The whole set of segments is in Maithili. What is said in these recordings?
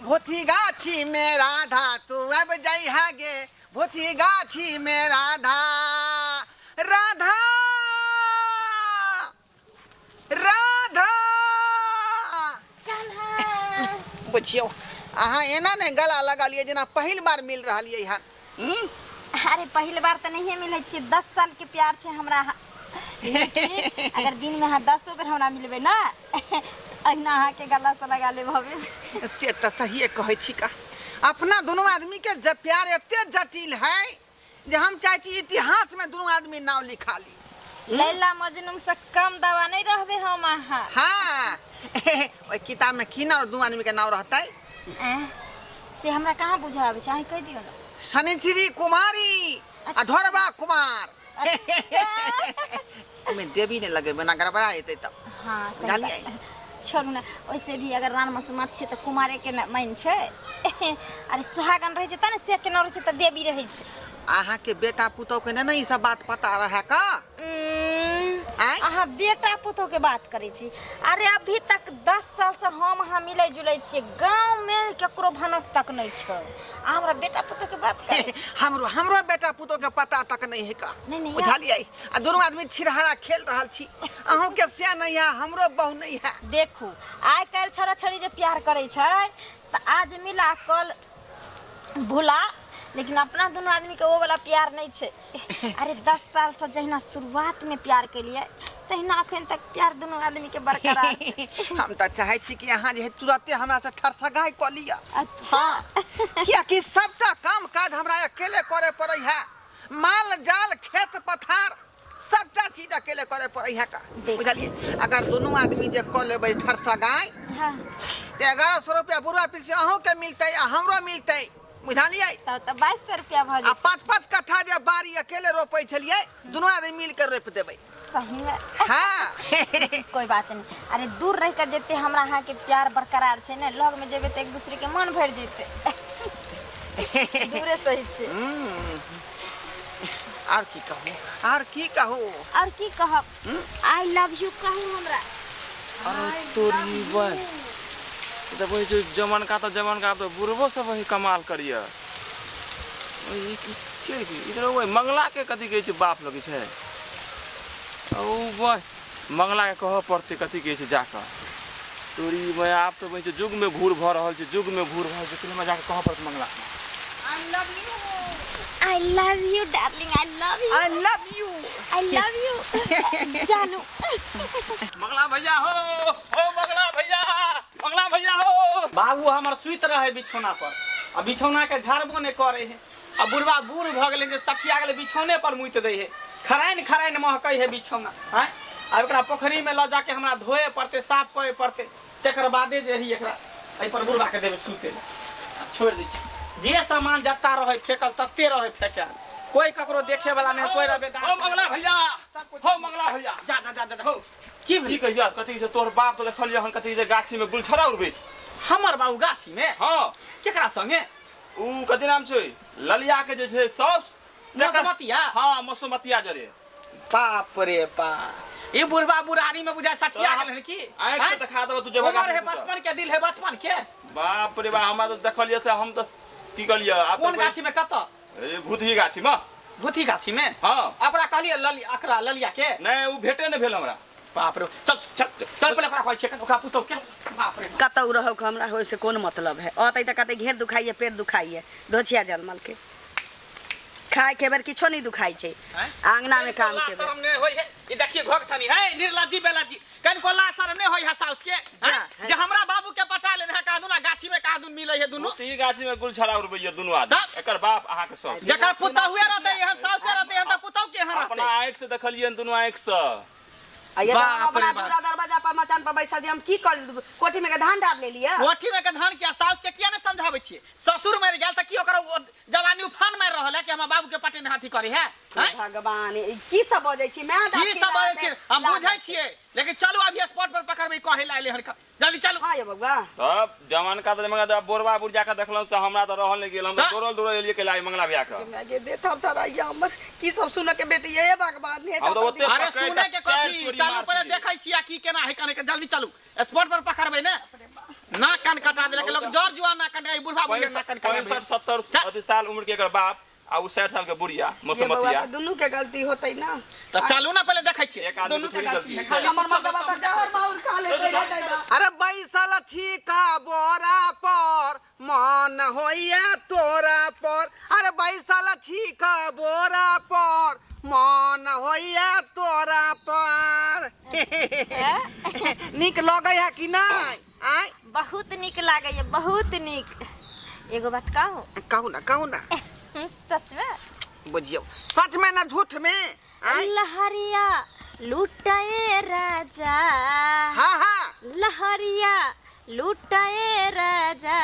भोथी गाछी में राधा तू अब जइहा गे भोथी गाछी में राधा राधा राधा कान्हा बुझियौ अहाँ एना नहि गला लगलियै जेना पहिल बार मिल रहलियै हन हम्म? अरे पहिल बार तऽ नहिए मिलै छियै 10 साल के प्यार छै हमरा अहाँ। लेकिन अगर दिन में अहाँ दसो बेर हमरा मिलबै ना अहिना अहाँके गला से लगा लेब हमे। से तऽ सहिए कहै छी का अपना दुनू आदमी के ज प्यार एते जटिल है जे हम चाहै छी इतिहास में दुनू आदमी नाम लिखा ली। लैला मजनू से कम दवा नहीं रहबे हम अहाँ। हाँ, ओहि किताब में की नाम दुनू आदमी के नाम रहतै? ऐं, से हमरा कहाँ बुझा आबै छै, अहाँ कहि दियौ ने। शनिचरी कुमारी आ ढोरबा कुमार। ओहिमे देवी नहि लगेबै ना, गड़बड़ा जेतै तब। हाँ, सही। बुझलियै? बात। छोड़ू ने, ओइसे भी अगर रान मसुमात छै तऽ कुमारे के ने माइन छै। अरे सुहागन रहै छै तऽ ने से केना रहै छै तऽ देवी रहै छै। अहाँके बेटा पुतोह के नहि ने ई सब बात पता रहै का? आँय? अहाँ बेटा पुतोह के बात करै छी। अरे अभी तक 10 साल से हम अहाँ मिलै जुलै छियै, गाँव में केकरो भनक तक नहि छै, अहाँ हमरा बेटा पुतोह के बात करै छी। हमरो हमरो बेटा पुतोह के पता तक नहीं है का। नहीं, नहीं। बुझलियै? आ दुनू आदमी छिरहारा खेल रहल छी, अहूँ के से नहीं है, हमरो बहु नहीं है। देखू, आइ काल्हि छौड़ा छौड़ी जे प्यार करै छै तऽ आज मिला कल भुला, लेकिन अपना दुनू आदमी के ओ वाला प्यार नहीं छै। अरे 10 साल से जहिना शुरुआत में प्यार केलियै, तहिना अखन तक प्यार दुनू आदमी के बरकरार छै। हम तऽ चाहै छी कि अहाँ जे है तुरते हमरा से ठरसगाई कऽ लिअ। अच्छा। कियाकि सबटा काम काज हमरा अकेले करे पड़ै है, माल जाल खेत पथार सबटा चीज अकेले करे पड़ै है का। देख। बुझलियै? अगर दुनू आदमी जे कऽ लेबै ठरसगाई तऽ 1100 रुपया बुढ़वा पीछे अहूँ के मिलतै आ हमरो मिलतै, बुझलियै? तब तऽ 2200 रुपया भऽ आ जेतै। 5-5 कट्ठा जे बाड़ी अकेले रोपै छलियै, दुनू आदमी मिल के रोपि देबै। सही में? हाँ। कोई बात नहीं। अरे दूर रह कर जते हमरा अहाँ के प्यार बरकरार छै ने, लग में जेबै तऽ एक दूसरे के मन भरि जेतै। दूरे सही छै। आर की कहू, आर की कहू? और की कहब? I love you कहू हमरा। अरे तोरी बह, जब वही जो जमनका तऽ जमनका तऽ बुढ़बो सब वही कमाल करिय। ई की के छै ई? तऽ ओहि मंगला के कथी कहै छै, बाप लगै छै। ओ बह, मंगला के कहऽ पड़तै, कथी कहै छै जाकऽ। तोरी बह, आब तऽ वही युग में भूर भऽ रहल छै, युग में भूर भऽ रहल छै। हमरा जाकऽ कहऽ पड़तै मंगला के। I love you. I love you darling, I love you. I love you. I love you जानू। मंगला भैया हो, हो मंगला भैया, मंगला भैया हो। बाबू हमर सुति रहे बिछौना पर आ बिछौना के झाड़बो नहि करे है। आ बुढ़वा बूढ़ भऽ गेलै जे सठिया गेलै, बिछौने पर मुति दै है, खराइन खराइन महकै है बिछौना। आँय, आब एकरा पोखरिमे लऽ जाके हमरा धोए पड़तै, साफ करे पड़तै, तकर बादे जे है एकरा एहिपर बुढ़वाके देबै सुते लए। आ छोड़ि दै छी, जे सामान जत्ता रहै फेकल तते रहै फेकायल, कोई ककरो देखे वाला नहीं, कोई रबेदार। हो मंगला भैया। सब कुछ। हो मंगला भैया। जा जा जा जा, हो की की भेल? कहिया, कथी छै, तोहर बाप तो देखलियै हन कथी छै गाछी में गुलछड़ा उड़बैत। हमर बाबू गाछी में? हाँ। केकरा संगे? उ कथी नाम छै, ललिया के जे छै सौस। मसुमतिया? हाँ, मसुमतिया जरे। बाप रे बाप, ई बुढ़वा बुढ़ारी में बुझाय सठिया गेल हन की? आँखि से आँय? देखा देबो, तू जेबो उमर गाछी है में तऽ। बचपन के दिल है बचपन के। बाप रे बाप, हमरा तऽ देखलियै से हम तऽ की कहलियै आब। कोन गाछी में, कतऽ? ए, भूतही गाछी में। भूथी गाछी में? हाँ। ओकरा कहलियै लली, अकरा ललिया के? नहि, उ भेटे नहि भेल हमरा। बाप रे, चल चल चल, पहिले ओकरा कहै छियै, ओकरा पुतहु के। बाप रे। कतौ रहौ के हमरा होय से कोन मतलब है? अतै तऽ कहतै घेर दुखाइए, पेट दुखाइए। धोछिया जनमल के खाय के बेर किछो नहीं दुखाइ छै। आँय? आंगना में काम के बेर शरम नहीं होय है? ई देखिए घोघथनी है, निर्लज्जी बेलज्जी, कनिको ला शरम नहीं होय है साउस के, आँय? जा, जे हमरा बाबू के पटा लेने है, कहा दुना गाछी में कहा दुन मिलै है दुनू। भूतही गाछी में गुलछड़ा उड़बैया दुनू आदमी। तब? एकर बाप अहाँके सौस। जकर पुतहुए रहतै एहन, साउसे रहतै एहन, तऽ पुतहु के एहन अपना रहतै? आँखि से देखलियै दुनू आँखि से। आ ये तऽ हम बाप रे अपना बाप। दूरा दरवाजा पर मचान पर बैसल छी, हम की कर कोठी में के धान डाल लेलियै? कोठी में के धान किया? साउस के किया नहीं समझाबै छियै? ससुर मरि गेल तऽ की ओकर ओ जवानी उफान मारि रहल है कि हमरा बाबू के पटेने हाथी करे है? आँय? भगवान, ई की सब बजै छी my? की सब बजै छियै हम बुझै छियै, लेकिन चलू अभी स्पॉट पर पकड़बै, कहै लए एलै हन, जल्दी चलू। हाँ ये बउआ। तब जवानका तऽ मंगला बोरबा बुढ़ जाके देखलहुँ से हमरा तऽ रहल नहि गेल, हम तऽ तऽ? दौड़ल दौड़ल एलियै कैला मंगला भैया के। हमरा के देत हम धराइया, हमर की सब सुनऽ के बेटी, हे भगवान हे। हम तऽ ओते अरे पकड़ि सुने कऽ के चारि कथी? चोरी चलू मार पहिले दियै। देखै छियै की केना है कने के, जल्दी चलू, स्पॉट पर पकड़बै ने। नाक कान कटा देलक लोग जर जुआ नाक कान ई बुढ़वा बुढ़िया नाक कान कटा 65 70 अथी साल उम्र के एकर बाप आ उ 60 साल के बुढ़िया ये बउआ मौसमतिया के दुनू के गलती होतै ना तो चलू ना पहले देखै छियै एक आदमी दुनू के के थोड़ी गलती गलती है है। खाली हमर मर्दबा तऽ जहर माहुर खा लेतै रे दादा अरे बैसल छी का बोरा पर मन होइया तोरा पर अरे बैसल छी का बोरा पर मन होइया तोरा पर नीक लगै है कि नहि आय बहुत नीक लागैया बहुत नीक एगो बात कहू कहू ना कहू ना सच में बुझियौ सच में ना झूठ में आय लहरिया लुटाए राजा हाँ हाँ लहरिया लुटाए राजा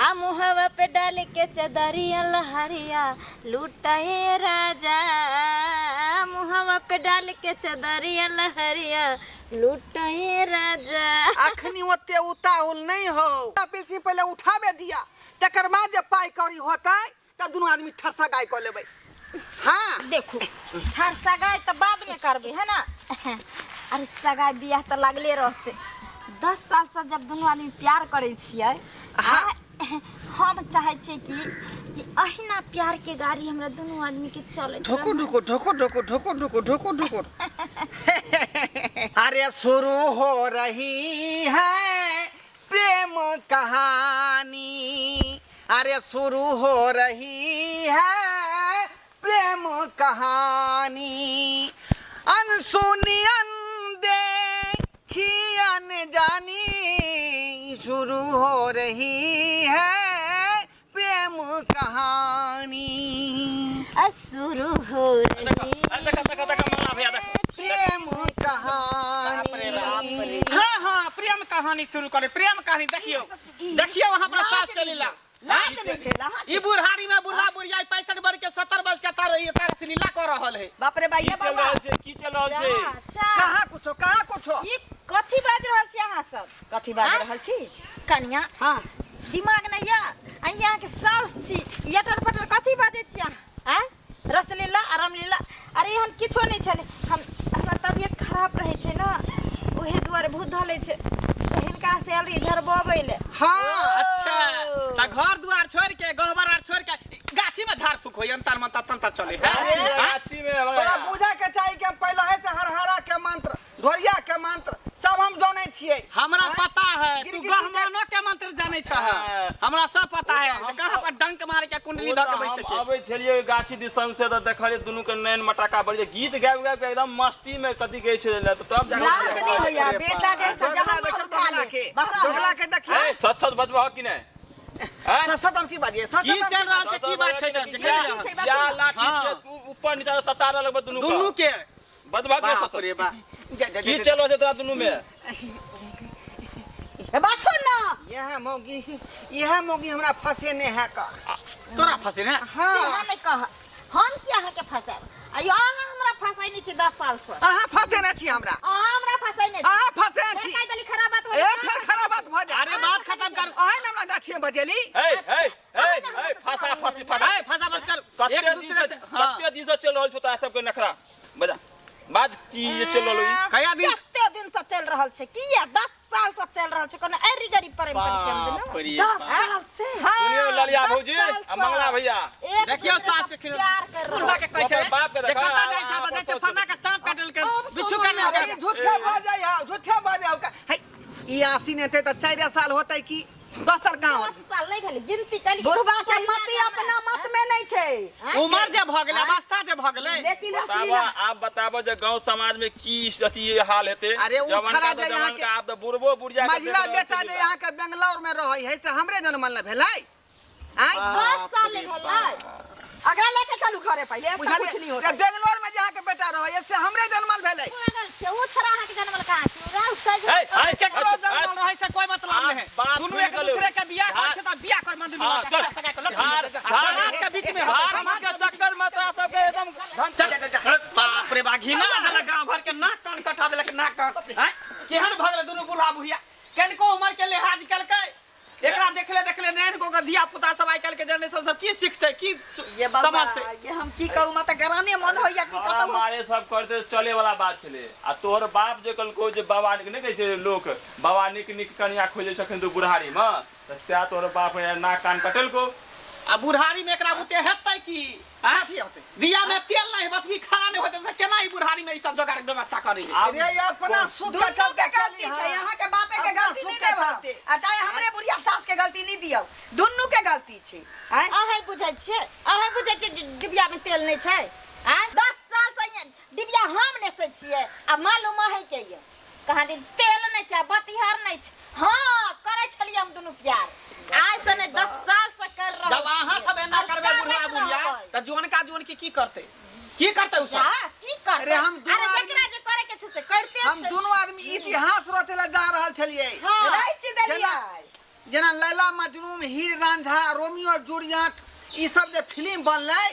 आ मुहवा पे डाल के चदरिया लहरिया लुटाए राजा मुहवा पे डाल के चदरिया लहरिया लुटाए राजा अखनी ओते उताहुल नहीं हो पेशी पहले उठाबे दिया तकर बाद जे पाई कौड़ी होतै तब दुनू आदमी ठरसा गाय कऽ लेबै हाँ देखू ठर सगाई तऽ बाद में करबै है ना अरे सगाई बियाह तऽ लागले रहतै 10 साल से जब दुनू आदमी प्यार करै छियै हाँ। आ हम चाहै छियै कि जे अहिना प्यार के गाड़ी हमरा दुनू आदमी के चलैत ढुकु रहै। ढुकु ढुकु ढुकु ढुकु ढुकु ढुकु ढुकु अरे शुरू हो रही है प्रेम कहानी अरे शुरू हो रही है प्रेम कहानी अनसुनी अनदेखी अनजानी शुरू हो रही है प्रेम कहानी आ शुरू हो रही अरे देखा देखा देखा मंगला भैया देखा प्रेम कहानी हाँ हाँ प्रेम कहानी शुरू करे प्रेम कहानी देखियो देखियो वहाँ पर सास के लीला लाज नहीं खेला ई बुढ़ारी में बुढ़ा बुढ़िया 65 वर्ष के 70 वर्ष के तार ये तार से लीला कर रहल है बाप रे की बा ये चल बउआ रहल छै की चल रहल छै अच्छा कहाँ कुछो कहाँ कुछो ई कथी बाजि रहल छी अहाँ सब कथी बाजि हाँ? रहल छी कनिया हाँ दिमाग नहीं या अहाँ के साउस छी यटर पटर कथी बाजै छी अहाँ आँय रसलीला आ रामलीला अरे एहन किछो नहि छलै हम हमर तबियत खराब रहै छै ने ओहे दुआरे भूत धऽ लै छै तऽ हिनका से आयल रही झड़बबै लए हाँ अच्छा त घर दुआर छोड़ के गहबर आर छोड़ के गाछी में झाड़ फूक होई अंतर मंतर तंतर चले है अरे हाँ? गाछी में तोरा मंगला बुझे के चाही कि हम पहले से हरहरा के मंत्र ढोरिया के मंत्र सब हम जानै छियै हमरा आँय? पता है तू गिरगिटी गहमानो के मंत्र जानै छह हाँ। हमरा सब पता है ओ तऽ जे कहाँ पर डंक मार के कुंडली ओ धऽ के तऽ बैस हम के अबै छलियै ओहि गाछी दिसन से तऽ देखलियै दुनू के नैन मटका बड़ी गीत गाबि गाबि के एकदम मस्ती में कथी कहै छै तऽ तब जाके लाज नहीं होइया बेटा जैसा दोगला जहर देखियौ माहुर खा दोगला ले के बहरा दोगला के देखियौ ए, सच सच बजबह कि नहि आँय? सच सच हम की बाजियै सच की सच हम चल रहल छै सच की सच बात छै बजबह कि देखै नहि? लिअ। छै, बात या छै। लाठी हाँ। से तू ऊपर नीचा से ततारा लगबह दुनू दुनू के के बजबह कि नहि सच बाप सच? रे बाप जा, जा, की जा, चल रहल छै तोरा दुनू में ए, बाथुन ना यह मौगी यह मौगी हमरा फसेने है का तोरा फसे ने हाँ अहाँ नहि कह हम की अहाँके फसायब अयो अहाँ हमरा फसाइ छी 10 साल से अहाँ फसेने छी हमरा अहाँ हमरा फसाइ छी अहाँ फसेने फेर छी कहि देली खराब बात हो ए फेर खराब बात भऽ जाय अरे बात खत्म कर अहाँ ने हमरा गाछी में बजेली ए ए ए ए फंसा फंसी फंसा ए फंसा फंस कर कते एक दिन दूसरे से से हाँ कते दिन से चल रहल छौ तोरा सबके नखरा बजा बाज की ये चल रहल ई कया दिन कते दिन से चल रहल छै किया 10 साल से चल रहल छै कोनो एरी गरीब प्रेम करै छै हम बाप दुनू रे 10 बाप। साल से हाँ, सुनियो ललिया 10 भौजी साल आ से। मंगला भैया एक देखियौ दूसरे सास से के प्यार कर रहल बुढ़वा के कहै छै अपन बाप के जे देखा, कतऽ जाइ छै अपन तऽ जाइ छै सोच। फन्ना के सांप काटलकै बिच्छू अरे काटलकै ई झूठे बाजै हौ झूठे बाजै हौ है ई आसीन हेतै तऽ 4 साल होतै कि 10 साल कहाँ 10 होतै साल नहि भेलै गिनती कली बुढ़बा के मति अपना मत में नहीं छै उमर जे भऽ गेलै अवस्था जे भऽ गेलै लेकिन बताबऽ रसलीला आब बताबऽ जे गांव समाज में की अथी हाल हेतै अरे उ जवानका छड़ा तऽ जे यहाँ जवानका आब तऽ बुढ़बो बुढ़िया के मझिला देख रहल बेटा छै जे यहाँ के बेंगलौर में रहै है से हमरे जनमल ने भेलै आँय 10 साल नहि भेलै अगला लेके चलू घरे पहिले ऐसा कुछ नहीं बुझलियै होता बेंगलौर में जे अहाँ के बेटा रहै है से हमरे जनमल भेलै पागल छै ओ छोरा अहाँके जनमल कहाँ छै ओ राउ सज ए, ए, केकरो ए, जनमल रहै से कोई मतलब आ, नहीं बात दुनू खुलि एक गेलौ। दूसरे के बियाह कर छै तऽ बियाह कर मंदिर में हाँ, लऽ के सगा के लऽ झाड़ समाज के बीच में झाड़ मार के चक्कर में तोरा सबके एकदम धन चल बाप रे बा घिना देलक गांव घर के नाक कान कटा देलक नाक कान हैं केहन भऽ गेलै दुनू बुढ़ा बुढ़िया कनिको उमर के लिहाज केलकै एकरा देखले देखले नैन गो के धिया पुता सब आइ काल्हि के जनरेशन सब की सिखतै की ये बाबा समझते ये हम की कहू मत गराने मन होइया की तोरा कतौ मारे सब करते चले वाला बात छलै आ तोहर बाप जे कहलको जे बाबा निक नहि कहै छै लोक बाबा निक निक कनिया खोजै छखन तू बुढ़ारी मे तऽ सएह तोहर बाप नाक कान कटेलको आ बुढ़ारी में एकरा बुते हेतै की आँ? कथी होतै? दिया में तेल नहीं बतबी खाना नहीं होते तऽ केना ई बुढ़ारी में ई सब जोगाड़ के व्यवस्था करी है आब रे अपना सुख के दुनू चलते के गलती केली छै हँ। अहाँ के बापे के अपना गलती सुख नहीं के देब चलते। आ चाहे हमरे बुढ़िया सास के गलती नहीं दियौ दुनू के गलती छै आँय अहें बुझै छियै अहें बुझै छियै जे डिबिया में तेल नहि छै आँय 10 साल से यहाँ डिबिया हम नेसै छियै आ मालूम अहें के ये कहाँ दिन तेल नहि छै बतिहार नहि छै। हाँ करै छलियै हम दुनू प्यार आइ से नहि 10 साल से कर रहल जब अहाँ छियै। सब एना और करबै बुढ़वा करैत बुढ़िया रहबै। तऽ जुअनका जुअन की की करतै की करतै उ सब जा की करतै अरे हम दुनू अरे आदमी- जकरा जे करे के छै से करते हम छै। दुनू आदमी इतिहास रचै लए जा रहल छलियै। हाँ रचि देलियै। जेना लैला मजनू, हीर रांझा, रोमियो और जूलियट ई सब जे फिल्म बनलै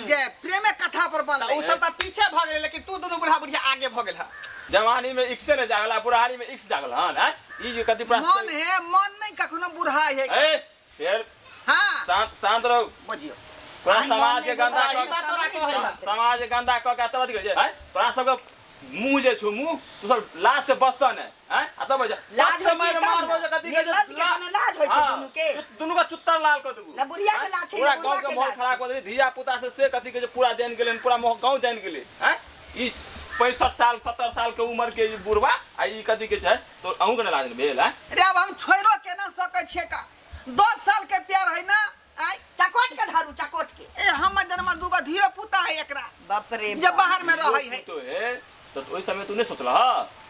जे प्रेमे कथा पर बनलै। उ सब तऽ पीछे भऽ गेलै लेकिन तू दुनू बुढ़ा बुढ़िया आगे भऽ गेल हँ। जवानी में इक्से ने जागल आ बुढ़ारी में इक्स जागल हन आँय? ई जे कथी पूरा मन है मन नहीं कखनो बुढ़ा है। ए फेर हाँ शांत शांत रहू। बुझियो पूरा समाज के गंदा सही कऽ बात तोरा कहै बा। समाज के गंदा कऽ के तब अथी करै छै आँय? तोरा सबके मुँह जे छौ मुँह तू सब लाज से बचतह नहि आँय? आ तब जे लाज पत्थर होइ मारि छै तब मारबो ने। जे कथी कहै छै, निर्लज के कोनो लाज होइ छै हाँ, दुनू के? दुनू के चुत्तर लाल कऽ देबू ना बुढ़िया के लाज छै, ना पूरा बुढ़वा गाँव के के माहौल लाज खराब कऽ देली। धिया पुता से से कथी कहै छै पूरा जानि गेलै हन, पूरा गाँव जानि गेलै आँय? ई 65 साल 70 साल के उम्र के ई बुढ़वा आ ई कथी के छै तो अहूँ के ने लाज नहि भेल आँय? रे अब हम छोड़ो केना सकै छियै का 10 साल के प्यार है ना आय। चकोट के धरू चकोट के। ए हमर जन्म दूगो धियो पुता है एकरा बाप रे जे बाहर में रहै है। तो हे तऽ ओहि समय तू नहि सोचलह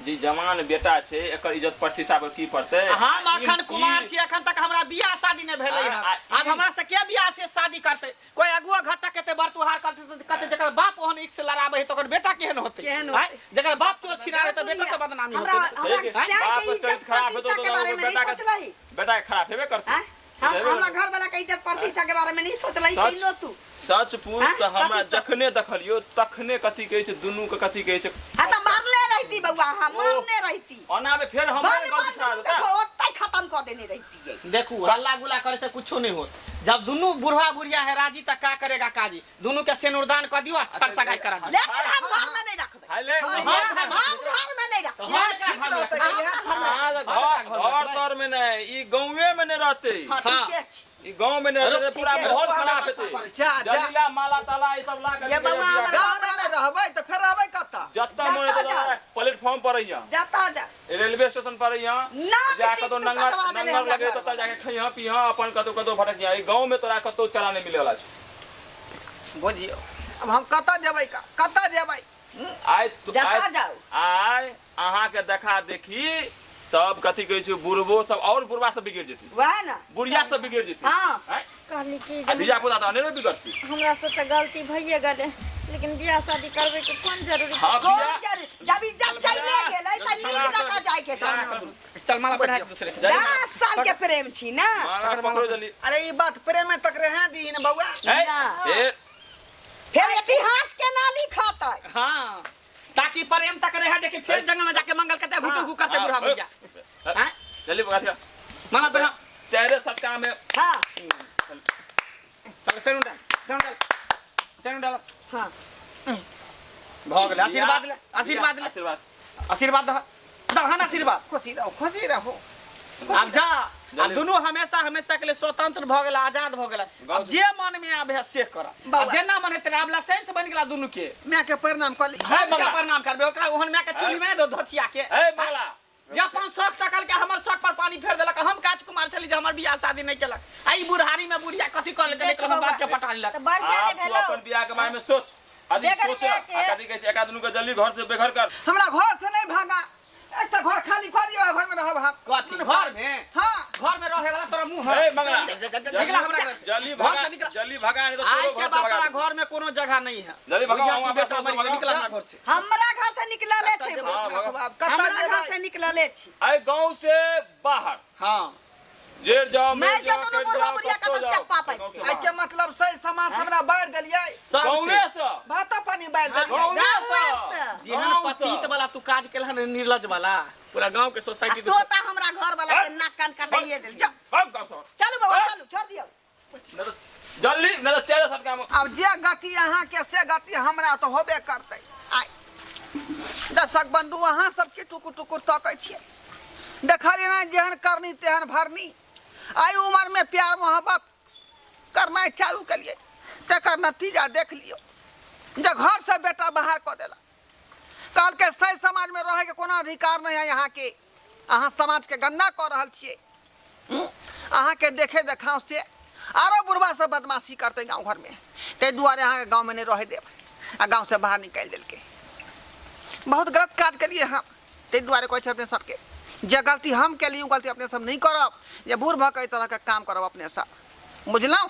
जे ई जवान बेटा छै एकर इज्जत प्रतिष्ठा पर की पड़तै? हम अखन कुमार ई- छी अखन तक हमरा बियाह शादी नहि भेलै हँ। आ- आब हमरा से के बियाह से शादी करतै? कोई अगुआ घटक हेतै बरतुहार करतै तऽ कहतै जकर बाप ओहन इक से लड़ाबै है तऽ ओकर बेटा केहन होतै? केहन आँय? जकर बाप चोर छिनार है तऽ बेटो के बदनामी हमरा होतै। हमरा सही के- स्याह बाप के के इज्जत चरित्र खराब हेतौ प्रतिष्ठा के तऽ बारे में नहीं बेटा के सोचलही? बेटा के खराब हेबे करतै। आँय? हम हेबे हमरा करतै। घर वाला के इज्जत प्रतिष्ठा के बारे में नहीं सोचलही सच- कहिनो तू? सच पूछ हाँ? तऽ हमरा कथी सच? जखने देखलियो तखने कथी कहै छै दुनू के कथी कहै छै हाँ तऽ मारले रहती बउआ हाँ मारने रहती। ओना में फेर हम बन बन दुनू के ओतै खत्म कऽ देने रहती। देखू हल्ला गुल्ला करे से कुछो नहीं होत। जब दुनू बुढ़वा बुढ़िया है राजी त का करेगा काजी? दुनू के सेनुरदान कर दियो आ ठर सगाई करा दियो। लेकिन हम घर में नहीं रखबै। हाय ले। हाँ, हम घर में नहीं रखबै। इएह ठीक रहतै इएह ठीक रहतै। अहाँ घर घर तर में नहि ई गाँवे में नहि रहतै। हाँ ठीके छै। ई गाँव में नहि रहतै पूरा ठीके छै। माहौल खराब हेतै। जा जा। जलीला माला ताला ई सब ला के ये बउआ हमरा- गाँव में नहि रहबै तऽ फेर रहबै कतऽ? जतऽ मन जतऽ हेतै जाउ। प्लेटफॉर्म पर अइहाँ जतऽ जा। रेलवे स्टेशन पर अइहाँ ना जा बेटी, कतौ तू नंगर कटवा देले नंगर हमरा लगे घर। ततऽ जाके खइहाँ पीहाँ अपन कतौ कतौ भटकिहाँ। ई गाँव में तोरा कतौ चला नहि मिले वाला छै। बुझियौ अब हम कतऽ जेबै का कतऽ जेबै? आइ जतऽ आइ जाउ। आइ अहाँके देखा देखी सब कथी कहै छै बुढ़बो सब और बुढ़बा सब बिगड़ जेतै। वएह ना। बुढ़िया सब बिगड़ जेतै। हाँ। आँय? कहली कि आ जे धिया पुता तऽ अनेरो बिगड़तै। हमरा से तऽ गलती भइए गेलै लेकिन बियाह शादी करबै के कोन जरूरी छै? हाँ कोन बियाह जरूरी? जब इज्जत चले गेलै तऽ नीक जकाँ जाय के चाही। चल माला पहिरा के दूसरे के। 10 साल के प्रेम छी ना। माला पकड़ो जल्दी। अरे ई बात प्रेमे तक रहे दी ने बउआ। ए ना। ए फिर इतिहास के ना लिखतै। हाँ ताकि प्रेम तक रहे देखी फिर जंगल में जाके मंगल करते घुटू घू करते बुढ़ा बुढ़िया। आँय? जल्दी पकड़ लिया। माला पहिरा। चारे सटका में हाँ। चल सेनु डाल सेनु डाल सेनु डाल। हाँ। भऽ गेलै आशीर्वाद ले आशीर्वाद ले। आशीर्वाद। आशीर्वाद दह दहन आशीर्वाद। खुशी रहो खुशी रहो। आब जा आब दुनू हमेशा हमेशा के लिए स्वतंत्र भऽ गेला आजाद भऽ गेला। आब जे मन में आबे है से कर। आब जेना मन हेतै आब लाइसेंस बनि गेला दुनू के। माय के प्रणाम कऽ ली। हम क्या प्रणाम करबै ओकरा? ओहन माय के चूल्ही में नहि दो धोचिया के। ए मंगला। जे अपन शौक तकल के हमर शौक पर पानी फेर देलक। हम काज कुमार छली जे हमर बियाह शादी नहि केलक आ ई बुढ़ारी में बुढ़िया कथी कऽ लेलक नहि हमर बाप के पटा लेलक। तऽ बढ़िया आब ने तू भेलौ। अपन बियाह के बारे में सोच अधिक बेगर सोच। बियाह के- आ कथी कहै छै एका दुनू के जल्दी घर से बेघर कर। हमरा घर से नहीं भागा एकटा घर खाली कऽ दियौ घर में रहब हम। कथी घर में? हाँ। घर में रहे वाला तोरा मुंह है? ए मंगला। निकला हमरा घर से। जल्दी घर भगा से निकला। जल्दी भगा नहीं तो आज तोरो के घर से बाद भगा तोरा देबो। घर में कोनो जगह नहीं है। जल्दी भगाओ, बुझिया वहाँ तू बेटा पे मरि गेल, भगाओ। निकला हमरा घर से। हमरा घर से निकलले छै। हाँ, भगाओ। कतऽ हमरा घर जेबै? से निकलले छी। आइ गाँव से बाहर हाँ जेर जाओ मरि मेर जाओ जाओ दुनू कटि बुढ़वा जाओ, बुढ़िया कतौ कतौ जाओ। चप्पा पाइप गाँव से एहि बाहर। के मतलब सही समाज हमरा बाढ़ि देलियै। सबसे गाँवे से भातो पानी बाढ़ि देलियै। गाँवे गाँवे से से। जेहन गाँव से। पतित वाला तू काज केलहन निर्लज वाला पूरा गांव के आ सोसाइटी तोता हमरा घर वाला के नाक कान कटाइए देल। जाओ। भाग गाँव से। चलू बउआ चलू छोड़ दियौ। नहीं तो जल्दी नहीं तो चार सटका में। आब जे गति अहाँके से गति हमरा तऽ होबे करतै। आइ दर्शक बन्धु, अहाँ सबके टुकुर टुकुर तकै छियै, देखलियै ने जेहन करनी तेहन भरनी। आइ उमरमे प्यार मोहब्बत करनाइ चालू केलियै, तकर नतीजा देख लियौ जे घरसँ बेटा बाहर कऽ देलक। कहलकै सही समाजमे रहैके कोनो अधिकार नहि है अहाँके, अहाँ समाजके गन्दा कऽ रहल छियै। अहाँके देखे देखाव से आरो बुढ़बा सब बदमाशी करतै गाँव घरमे, ताहि दुआरे अहाँके गाँवमे नहि रहै देब, आ गाँवसँ बाहर निकालि देलकै। बहुत गलत काज केलियै हम, ताहि दुआरे कहै छै अपने सबके जे गलती हम केलियै ओ गलती अपने सब नहि करब, जे बूढ़ भऽ कऽ एहि तरहके काम करब अपने सब, बुझलहुँ?